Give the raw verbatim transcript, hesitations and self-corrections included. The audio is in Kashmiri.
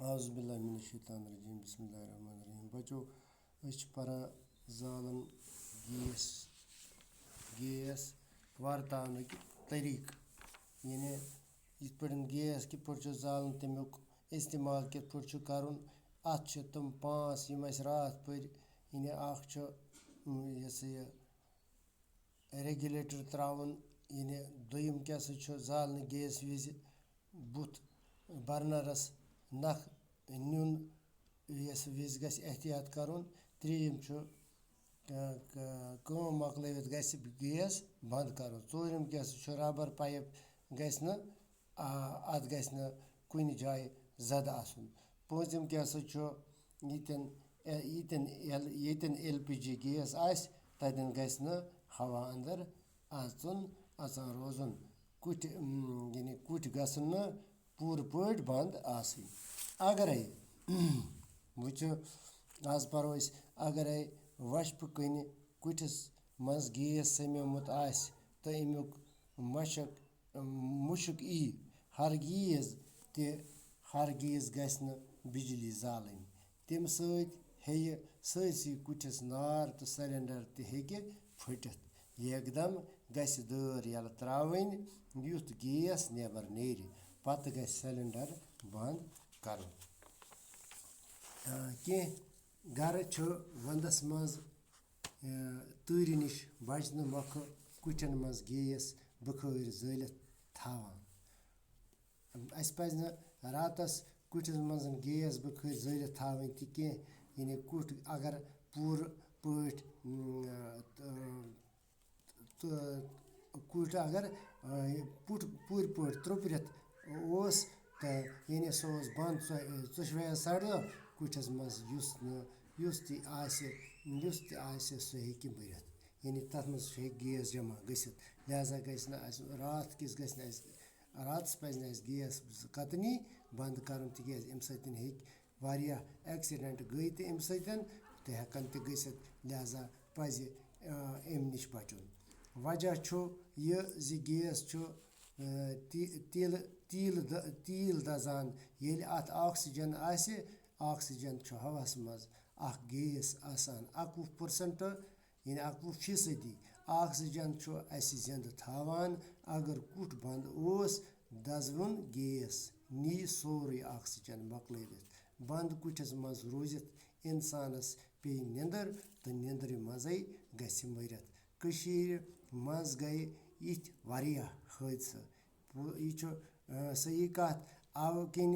اعوذ باللہ من الشیطان الرجیم، بسم اللہ الرحمن الرحیم۔ بچو، أسۍ چھِ پران زالن گیس، گیس ورتاونٕکۍ طریٖقہٕ، یعنی یِتھ پٲٹھۍ گیس کِتھ پٲٹھۍ چھُ زالُن، تَمیُک استعمال کِتھ پٲٹھۍ چھُ کرُن۔ اَتھ چھِ تِم پانٛژھ یِم اَسہِ راتھ پٔرۍ، یعنی اکھ چھُ، اُم، یہِ ہسا یہِ ریگولیٹر تراوُن، یعنی دوٚیِم کیٛاہ سا چھُ زالنہٕ گیس وِزِ بُتھ برنرس نکھ نیُن، یَس وِزِ گژھِ احتیاط کرُن۔ ترٛیٚیِم چھُ، ک-، ک-، کٲم مۄکلٲوِتھ گژھِ گیس بنٛد کرُن۔ ژوٗرِم کیٛاہ سا چھُ ربر پایپ گژھِ نہٕ، آ، اَتھ گژھِ نہٕ کُنہِ جایہِ زدٕ آسُن۔ پوٗنٛژِم کیٛاہ سا چھُ ییٚتٮ۪ن، ییٚتٮ۪ن ایل، ییٚتٮ۪ن ایل پی جی گیس آسہِ، تَتٮ۪ن گژھِ نہٕ ہوا اندر اژُن، اژان روزُن۔ کُٹھۍ، اۭں، یعنی کُٹھۍ گژھن نہٕ پوٗرٕ پٲٹھۍ بنٛد آسٕنۍ۔ اگرے، وٕچھو، آز پرو أسۍ، اگرے وۄشپہٕ کِنۍ کُٹھِس منٛز گیس سمیومُت آسہِ تہٕ اَمیُک مشک، مُشک یی، ہرگیز تہِ، ہرگیز گژھِ نہٕ بجلی زالٕنۍ۔ تَمہِ سۭتۍ ہیٚیہِ سٲرسٕے کُٹھِس نار تہٕ سلنڈر تہِ ہیٚکہِ پھٔٹِتھ۔ یکدم گژھِ دٲر یَلہٕ ترٛاوٕنۍ، یُتھ گیس نٮ۪بر نیرِ۔ پتہٕ گژھِ سلنڈر بنٛد کرُن۔ آ، کینٛہہ گرٕ چھِ ونٛدس منٛز، آ، تۭرِ نِش بچنہٕ مۄکھٕ کُٹھٮ۪ن منٛز گیس بُخٲرۍ زٲلِتھ تھاوان۔ اَسہِ پَزِ نہٕ راتَس کُٹھِس منٛز گیس بُخٲرۍ زٲلِتھ تھاوٕنۍ تہِ کینٛہہ، یعنی کُٹھ اگر پوٗرٕ پٲٹھۍ، اۭں، تہٕ، تہٕ کُٹھ اگر، اۭں، پُٹھ پوٗرٕ پٲٹھۍ ترٛوٚپرِتھ اوس، تہٕ یعنی سُہ اوس بنٛد، ژۄ-، ژۄشوَے سایڈو کُٹھِس منٛز، یُس نہٕ، یُس تہِ آسہِ، یُس تہِ آسہِ، سُہ ہیٚکہِ مٔرِتھ۔ یعنی تَتھ منٛز ہیٚکہِ گیس جمع گٔژھِتھ۔ لہذا گژھِ نہٕ اَسہِ راتھ کِس، گژھِ نہٕ اَسہِ راتَس پَزِ نہٕ اَسہِ گیس کَتنی بنٛد کَرُن، تِکیٛازِ اَمہِ سۭتۍ ہیٚکہِ واریاہ ایکسیڈنٹ گٔے تہِ اَمہِ سۭتۍ تہِ ہٮ۪کَن تہِ گٔژھِتھ۔ لہذا پَزِ، آ، اَمہِ نِش بَچُن۔ وجہ چھُ یہِ زِ گیس چھُ، آ، تی-، تیٖلہٕ، تیٖل دَ-، تیٖل دَزان۔ ییٚلہِ اَتھ آکسیجن آسہِ، آکسیجن چھُ ہوہَس منٛز اکھ گیس آسان، اَکوُہ پٔرسنٹ، یعنی اَکوُہ فیٖصدی آکسیجن چھُ اَسہِ زِنٛدٕ تھاوان۔ اگر کُٹھ بنٛد اوس، دزوُن گیس نی سورُے آکسیجن مۄکلٲوِتھ۔ بنٛد کُٹھِس منٛز روٗزِتھ اِنسانَس پیٚیہِ نِندٕر تہٕ نِندرِ منٛزٕے گژھِ مٔرِتھ۔ کٔشیٖرِ منٛز گٔے یِتھۍ واریاہ حٲدثہٕ۔ پو-، یہِ چھُ، آ، صحیح کَتھ، اَوٕ کِنۍ